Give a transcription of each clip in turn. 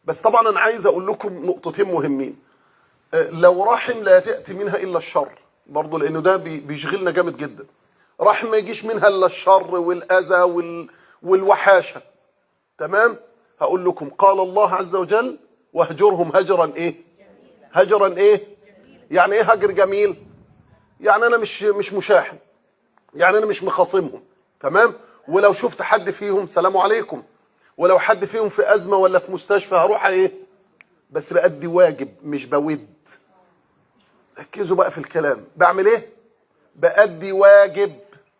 بس طبعا انا عايز اقول لكم نقطتين مهمين. لو رحم لا تأتي منها الا الشر، برضه لانه ده بيشغلنا جامد جدا. رحم ما يجيش منها الا الشر والاذى والوحاشه. تمام؟ هقول لكم قال الله عز وجل: واهجرهم هجرا ايه؟ هجرا ايه؟ يعني ايه هجر جميل؟ يعني انا مش مشاحن، يعني انا مش مخاصمهم. تمام؟ ولو شفت حد فيهم سلام عليكم، ولو حد فيهم في ازمة ولا في مستشفى هروح ايه؟ بس بأدي واجب مش بود. ركزوا بقى في الكلام. بعمل ايه؟ بأدي واجب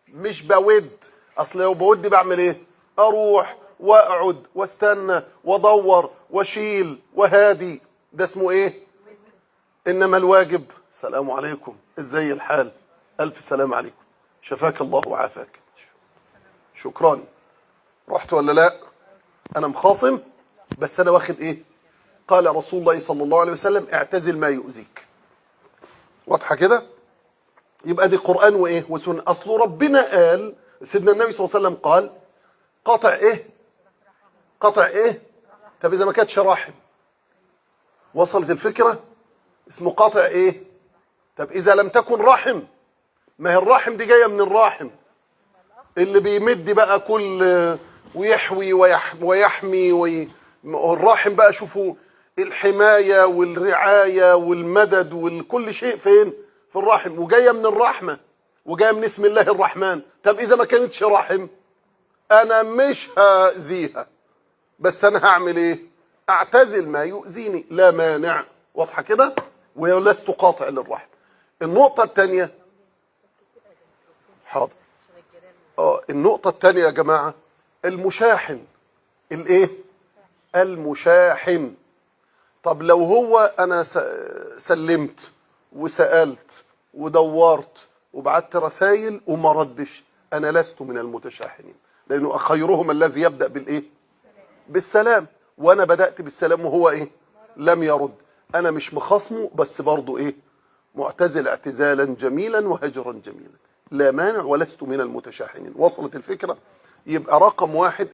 مش بود. اصل لو بود بعمل ايه؟ اروح واقعد واستنى وادور واشيل وهادي، ده اسمه ايه؟ انما الواجب سلام عليكم، ازاي الحال، الف سلام عليكم، شفاك الله وعافاك، شكرا. رحت ولا لا؟ انا مخاصم بس انا واخد ايه؟ قال رسول الله صلى الله عليه وسلم: اعتزل ما يؤذيك. واضحة كده؟ يبقى دي قرآن وايه؟ وسنة. اصل ربنا قال، سيدنا النبي صلى الله عليه وسلم قال: قطع ايه؟ قطع ايه؟ طب اذا ما كانتش رحم، وصلت الفكرة؟ اسمه قاطع ايه؟ طب اذا لم تكن رحم، ما هي الرحم دي جاية من الراحم اللي بيمد بقى كل ويحوي ويحمي الراحم بقى. شوفوا الحماية والرعاية والمدد وكل شيء فين؟ في الرحم، وجاية من الرحمة، وجاية من اسم الله الرحمن. طب اذا ما كانتش رحم، انا مش هأذيها، بس انا هعمل ايه؟ اعتزل ما يؤذيني، لا مانع. واضحة كده؟ ولست قاطع للرحم. النقطة الثانية، حاضر، النقطة الثانية يا جماعة، المشاحن. الايه؟ المشاحن. طب لو هو انا سلمت وسألت ودورت وبعت رسائل وما ردش، انا لست من المتشاحنين، لانه خيرهم الذي يبدأ بالايه؟ بالسلام. وانا بدأت بالسلام وهو ايه؟ لم يرد. انا مش مخاصمة، بس برضه ايه؟ معتزل اعتزالا جميلا وهجرا جميلا، لا مانع، ولست من المتشاحنين. وصلت الفكرة؟ يبقى رقم واحد